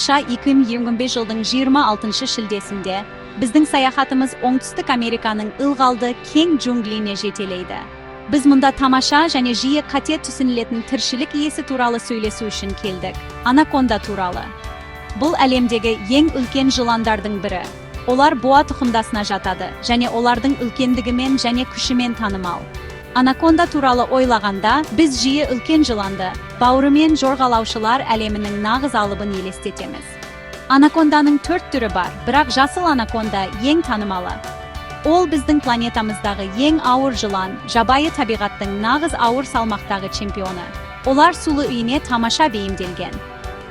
2025 жылдың 26 шілдесінде біздің саяхатымыз Оңтүстік Американың ылғалды кең джунглиіне жетелейді. Біз мұнда тамаша және жиі қате түсінілетін тіршілік иесі туралы сөйлесу үшін келдік. Анаконда туралы. Бұл әлемдегі ең үлкен жыландардың бірі. Олар боа тұқымдасына жатады және олардың үлкендігімен және күшімен танымал. Анаконда туралы ойлағанда, біз жиі үлкен жыланды, бауырымен жорғалаушылар әлемінің нағыз алыбын елестетеміз. Анаконданың төрт түрі бар, бірақ жасыл анаконда ең танымалы. Ол біздің планетамыздағы ең ауыр жылан, жабайы табиғаттың нағыз ауыр салмақтағы чемпионы. Олар сулы үйіне тамаша бейімделген.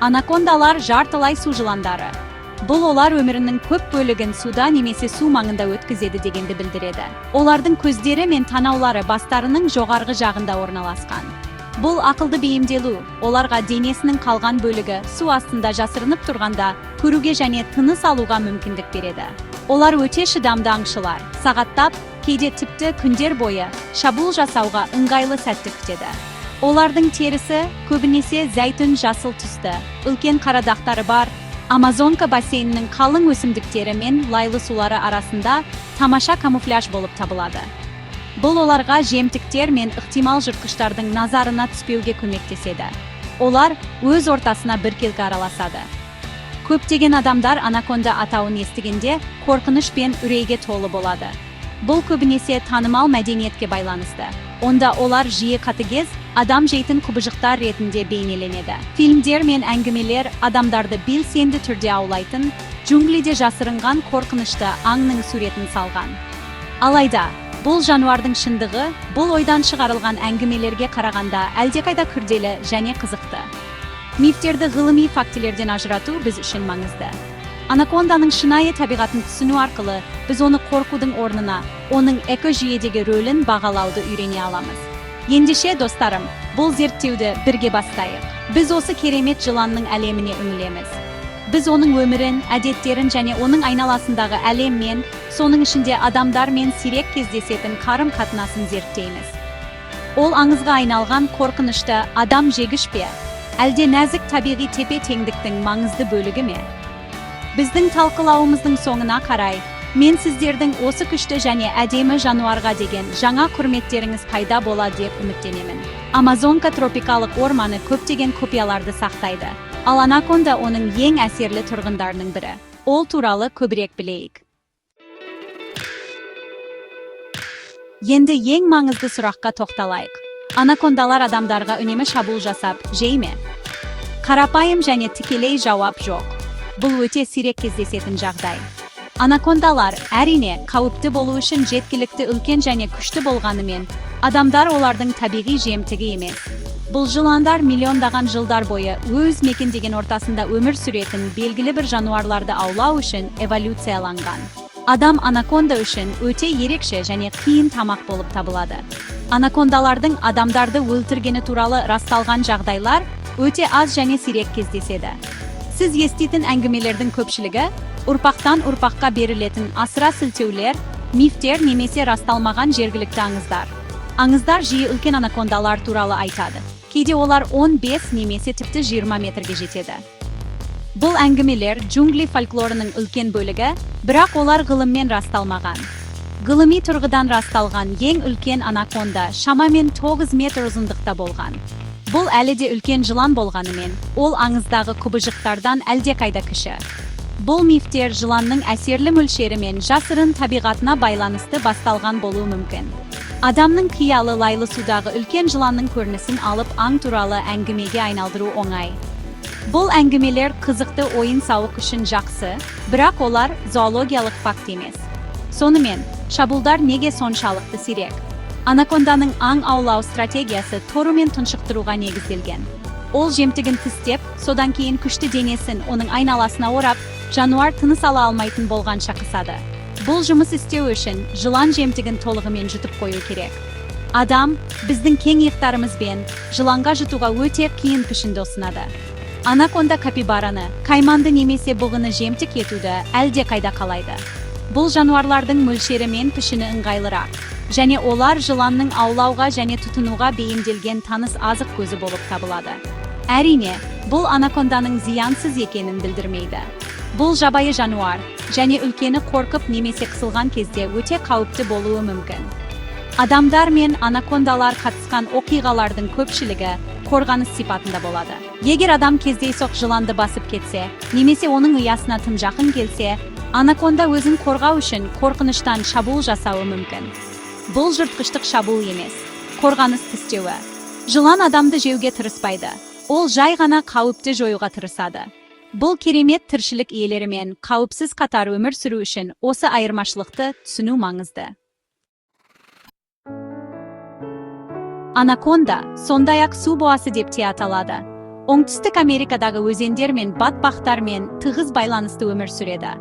Анакондалар жартылай су жыландары. Бұл олар өмірінің көп бөлігін суда немесе су маңында өткізеді дегенді білдіреді. Олардың көздері мен танаулары бастарының жоғарғы жағында орналасқан. Бұл ақылды бейімделу, оларға денесінің қалған бөлігі су астында жасырынып тұрғанда көруге және тыныс алуға мүмкіндік береді. Олар өте шыдамды аңшылар, сағаттап, кейде тіпті күндер бойы шабуыл жасауға ыңғайлы сәтті күтеді. Олардың терісі көбінесе зәйтүн жасыл түсті, үлкен қара дақтары бар, Амазонка бассейнінің қалың өсімдіктері мен лайлы сулары арасында тамаша камуфляж болып табылады. Бұл оларға жемтіктер мен ықтимал жыртқыштардың назарына түспеуге көмектеседі. Олар өз ортасына біркелкі араласады. Көптеген адамдар анаконда атауын естігенде қорқыныш пен үрейге толы болады. Бұл көбінесе танымал мәдениетке байланысты. Онда олар жиі қатыгез, адам жейтін құбыжықтар ретінде бейнеленеді. Фильмдер мен әңгімелер адамдарды белсенді түрде аулайтын, джунглиде жасырынған қорқынышты аңның суретін салған. Алайда, бұл жануардың шындығы бұл ойдан шығарылған әңгімелерге қарағанда әлдеқайда күрделі және қызықты. Мифтерді ғылыми фактілерден ажырату біз үшін маңызды. Анаконданың шынайы табиғатын түсіну арқылы біз оны қорқудың орнына, оның экожүйедегі рөлін бағалауды үйрене аламыз. Ендеше, достарым, бұл зерттеуді бірге бастайық. Біз осы керемет жыланның әлеміне үңілеміз. Біз оның өмірін, әдеттерін және оның айналасындағы әлеммен, соның ішінде адамдармен сирек кездесетін қарым-қатынасын зерттейміз. Ол аңызға айналған қорқынышты адам жегіш пе? Әлде нәзік табиғи тепе-теңдіктің маңызды бөлігі ме? Біздің талқылауымыздың соңына қарай, мен сіздердің осы күшті және әдемі жануарға деген жаңа құрметтеріңіз пайда болады деп үміттенемін. Амазонка тропикалық орманы көптеген құпияларды сақтайды. Ал анаконда оның ең әсерлі тұрғындарының бірі. Ол туралы көбірек білейік. Енді ең маңызды сұраққа тоқталайық. Анакондалар адамдарға үнемі шабуыл жасап, жей ме? Қарапайым және тікелей жауап жоқ. Бұл өте сирек кездесетін жағдай. Анакондалар, әрине, қауіпті болу үшін жеткілікті үлкен және күшті болғанымен, адамдар олардың табиғи жемтігі емес. Бұл жыландар миллиондаған жылдар бойы өз мекендеген ортасында өмір сүретін белгілі бір жануарларды аулау үшін эволюцияланған. Адам анаконда үшін өте ерекше және қиын тамақ болып табылады. Анакондалардың адамдарды өлтіргені туралы расталған жағдайлар өте аз және сирек кездеседі. Сіз еститін әңгімелердің көпшілігі ұрпақтан ұрпаққа берілетін асыра сілтеулер, мифтер немесе расталмаған жергілікті аңыздар. Аңыздар жиі үлкен анакондалар туралы айтады. Кейде олар 15 немесе тіпті 20 метрге жетеді. Бұл әңгімелер джунгли фольклорының үлкен бөлігі, бірақ олар ғылыммен расталмаған. Ғылыми тұрғыдан расталған ең үлкен анаконда шамамен 9 метр ұзындықта болған. Бұл әлі де үлкен жылан болғанымен, ол аңыздағы құбыжықтардан әлдеқайда кіші. Бұл мифтер жыланның әсерлі мөлшері мен жасырын табиғатына байланысты басталған болуы мүмкін. Адамның қиялы лайлы судағы үлкен жыланның көрінісін алып аң туралы әңгімеге айналдыру оңай. Бұл әңгімелер қызықты ойын-сауық үшін жақсы, бірақ олар зоологиялық факт емес. Сонымен, шабуылдар неге соншалықты сирек? Анаконданың аң аулау стратегиясы торымен тұншықтыруға негізделген. Ол жемтігін тістеп, содан кейін күшті денесін оның айналасына орап, жануар тыныс ала алмайтын болғанша қысады. Бұл жұмыс істеу үшін жылан жемтігін толығымен жұтып қою керек. Адам біздің кең иықтарымызбен жыланға жұтуға өте қиын пішінді ұсынады. Анаконда капибараны, кайманды немесе бұғыны жемтік етуді әлдеқайда қалайды. Бұл жануарлардың мөлшері мен пішіні ыңғайлырақ және олар жыланның аулауға және тұтынуға бейімделген таныс азық көзі болып табылады. Әрине, Бұл анаконданың зиянсыз екенін білдірмейді. Бұл жабайы жануар және үлкені қорқып немесе қысылған кезде өте қауіпті болуы мүмкін. Адамдар мен анакондалар қатысқан оқиғалардың көпшілігі қорғаныс сипатында болады. Егер адам кездейсоқ жыланды басып кетсе немесе оның ұясына тым жақын келсе, анаконда өзін қорғау үшін қорқыныштан шабуыл жасауы мүмкін. Бұл жыртқыштық шабуыл емес, қорғаныс тістеуі. Жылан адамды жеуге тырыспайды. Ол жай ғана қауіпті жоюға тырысады. Бұл керемет тіршілік иелерімен қауіпсіз қатар өмір сүру үшін осы айырмашылықты түсіну маңызды. Анаконда, сондай-ақ су боасы деп те аталады. Оңтүстік Америкадағы өзендер мен батпақтармен тығыз байланысты өмір сүреді.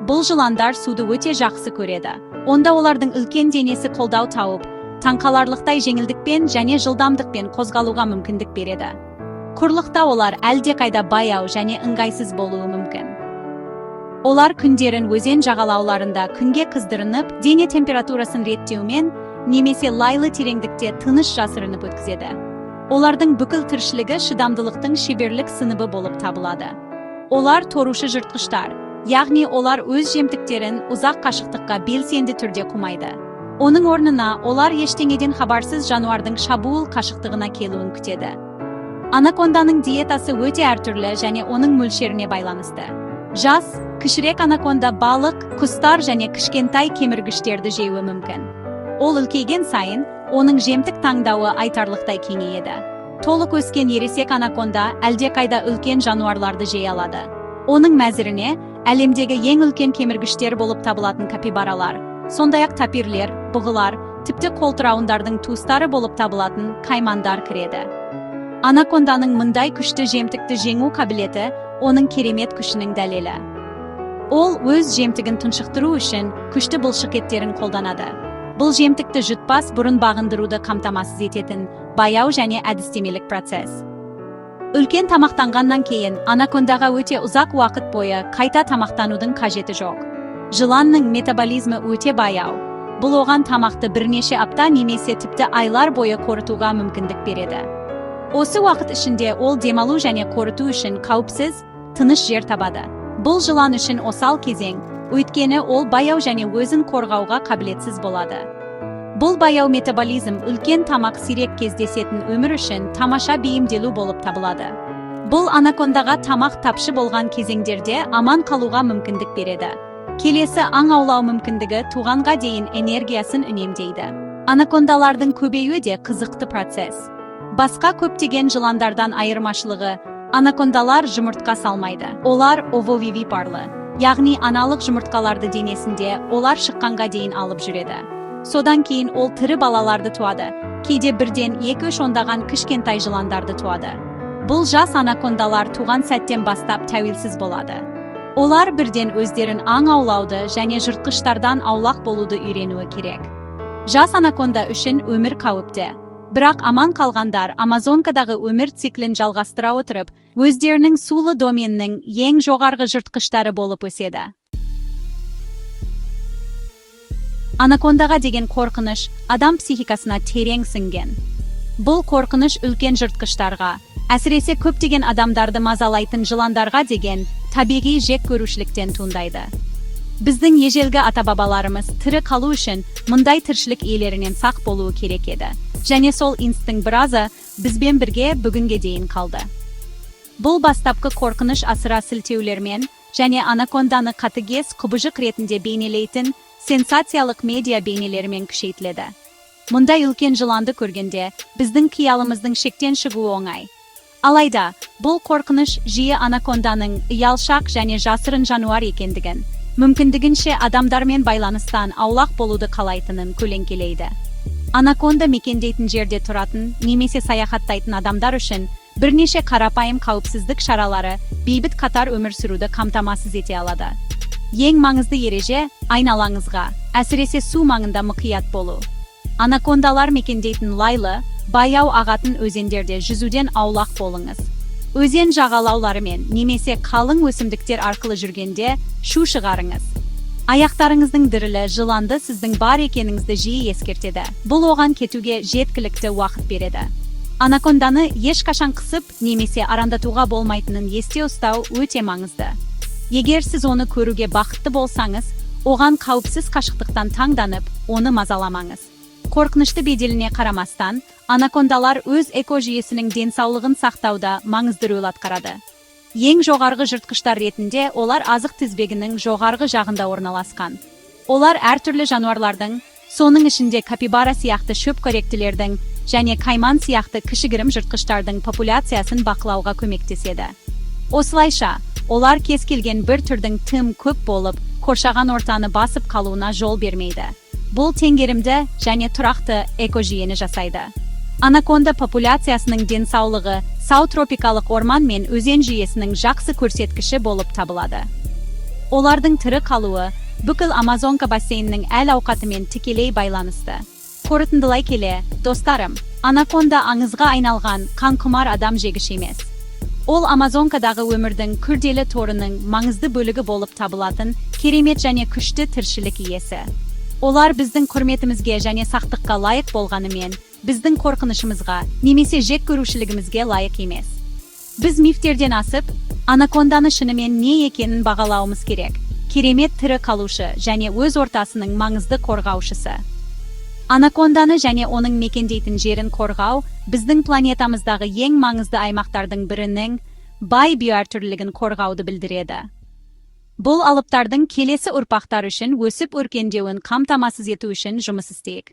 Бұл жыландар суды өте жақсы көреді. Онда олардың үлкен денесі қолдау тауып, таңқаларлықтай жеңілдікпен және жылдамдықпен қозғалуға мүмкіндік береді. Құрлықта олар әлдеқайда баяу және ыңғайсыз болуы мүмкін. Олар күндерін өзен жағалауларында күнге қыздырынып, дене температурасын реттеумен немесе лайлы тереңдікте тыныш жасырынып өткізеді. Олардың бүкіл тіршілігі шыдамдылықтың шеберлік сыныбы болып табылады. Олар торушы жыртқыштар, яғни олар өз жемтіктерін ұзақ қашықтыққа белсенді түрде қумайды. Оның орнына олар ештеңеден хабарсыз жануардың шабуыл қашықтығына келуін күтеді. Анаконданың диетасы өте әртүрлі және оның мөлшеріне байланысты. Жас, кішірек анаконда балық, құстар және кішкентай кеміргіштерді жеуі мүмкін. Ол үлкейген сайын, оның жемтік таңдауы айтарлықтай кеңейеді. Толық өскен ересек анаконда әлдеқайда үлкен жануарларды жей алады. Оның мәзіріне әлемдегі ең үлкен кеміргіштер болып табылатын капибаралар, сондай-ақ тапирлер, бұғылар, тіпті қолтырауындардың туыстары болып табылатын каймандар кіреді. Анаконданың мұндай күшті жемтікті жеңу қабілеті оның керемет күшінің дәлелі. Ол өз жемтігін тұншықтыру үшін күшті бұлшықеттерін қолданады. Бұл жемтікті жұтпас бұрын бағындыруды қамтамасыз ететін баяу және әдістемелік процесс. Үлкен тамақтанғаннан кейін анакондаға өте ұзақ уақыт бойы қайта тамақтанудың қажеті жоқ. Жыланның метаболизмі өте баяу. Бұл оған тамақты бірнеше апта немесе тіпті айлар бойы қорытуға мүмкіндік береді. Осы уақыт ішінде ол демалу және қорыту үшін қауіпсіз, тыныш жер табады. Бұл жылан үшін осал кезең, өйткені ол баяу және өзін қорғауға қабілетсіз болады. Бұл баяу метаболизм үлкен тамақ сирек кездесетін өмір үшін тамаша бейімделу болып табылады. Бұл анакондаға тамақ тапшы болған кезеңдерде аман қалуға мүмкіндік береді. Келесі аң аулау мүмкіндігі туғанға дейін энергиясын үнемдейді. Анакондалардың көбеюі де қызықты процесс. Басқа көптеген жыландардан айырмашылығы, анакондалар жұмыртқа салмайды. Олар ововивипарлы, яғни аналық жұмыртқаларды денесінде олар шыққанға дейін алып жүреді. Содан кейін ол тірі балаларды туады, кейде бірден 2-3 ондаған кішкентай жыландарды туады. Бұл жас анакондалар туған сәттен бастап тәуелсіз болады. Олар бірден өздерін аң аулауды және жыртқыштардан аулақ болуды үйренуі керек. Жас анаконда үшін өмір қауіпті. Бірақ аман қалғандар Амазонкадағы өмір циклін жалғастыра отырып, өздерінің сулы доменінің ең жоғарғы жыртқыштары болып өседі. Анакондаға деген қорқыныш адам психикасына терең сіңген. Бұл қорқыныш үлкен жыртқыштарға, әсіресе көптеген адамдарды мазалайтын жыландарға деген табиғи жек көрушіліктен туындайды. Біздің ежелгі ата-бабаларымыз тірі қалу үшін мұндай тіршілік иелерінен сақ болуы керек еді. Және сол инстинкттің біразы бізбен бірге бүгінге дейін қалды. Бұл бастапқы қорқыныш асыра сілтеулермен және анаконданы қатыгез құбыжық ретінде бейнелейтін сенсациялық медиа бейнелерімен күшейтіледі. Мұндай үлкен жыланды көргенде біздің қиялымыздың шектен шығуы оңай. Алайда, бұл қорқыныш жиі анаконданың ұялшақ және жасырын жануар екендігін, мүмкіндігінше адамдармен байланыстан аулақ болуды қалайтынын көлеңкелейді. Анаконда мекендейтін жерде тұратын немесе саяхаттайтын адамдар үшін бірнеше қарапайым қауіпсіздік шаралары бейбіт қатар өмір сүруді қамтамасыз ете алады. Ең маңызды ереже айналаңызға, әсіресе су маңында мұқият болу. Анакондалар мекендейтін лайлы, баяу ағатын өзендерде жүзуден аулақ болыңыз. Өзен жағалауларымен немесе қалың өсімдіктер арқылы жүргенде шу шығарыңыз. Аяқтарыңыздың дірілі жыланды сіздің бар екеніңізді жиі ескертеді. Бұл оған кетуге жеткілікті уақыт береді. Анаконданы ешқашан қысып немесе арандатуға болмайтынын есте ұстау өте маңызды. Егер сіз оны көруге бақытты болсаңыз, оған қауіпсіз қашықтықтан таңданып, оны мазаламаңыз. Қорқынышты беделіне қарамастан, анакондалар өз экожүйесінің денсаулығын сақтауда маңызды рөл атқарады. Ең жоғарғы жыртқыштар ретінде олар азық тізбегінің жоғарғы жағында орналасқан. Олар әртүрлі жануарлардың, соның ішінде капибара сияқты шөпқоректілердің және кайман сияқты кішігірім жыртқыштардың популяциясын бақылауға көмектеседі. Осылайша, олар кез келген бір түрдің тым көп болып, қоршаған ортаны басып қалуына жол бермейді. Бұл теңгерімді және тұрақты экожүйені жасайды. Анаконда популяциясының денсаулығы сау тропикалық орман мен өзен жүйесінің жақсы көрсеткіші болып табылады. Олардың тірі қалуы бүкіл Амазонка бассейнінің әл ауқатымен тікелей байланысты. Қорытындылай келе, достарым, анаконда аңызға айналған қанқұмар адам жегіш емес. Ол Амазонкадағы өмірдің күрделі торының маңызды бөлігі болып табылатын керемет және күшті тіршілік иесі. Олар біздің құрметімізге және сақтыққа лайық болғанымен, біздің қорқынышымызға немесе жек көрушілігімізге лайық емес. Біз мифтерден асып, анаконданы шынымен не екенін бағалауымыз керек. Керемет тірі қалушы және өз ортасының маңызды қорғаушысы. Анаконданы және оның мекендейтін жерін қорғау біздің планетамыздағы ең маңызды аймақтардың бірінің бай биоәртүрлілігін қорғауды білдіреді. Бұл алыптардың келесі ұрпақтар үшін өсіп өркендеуін қамтамасыз ету үшін жұмыс істейік.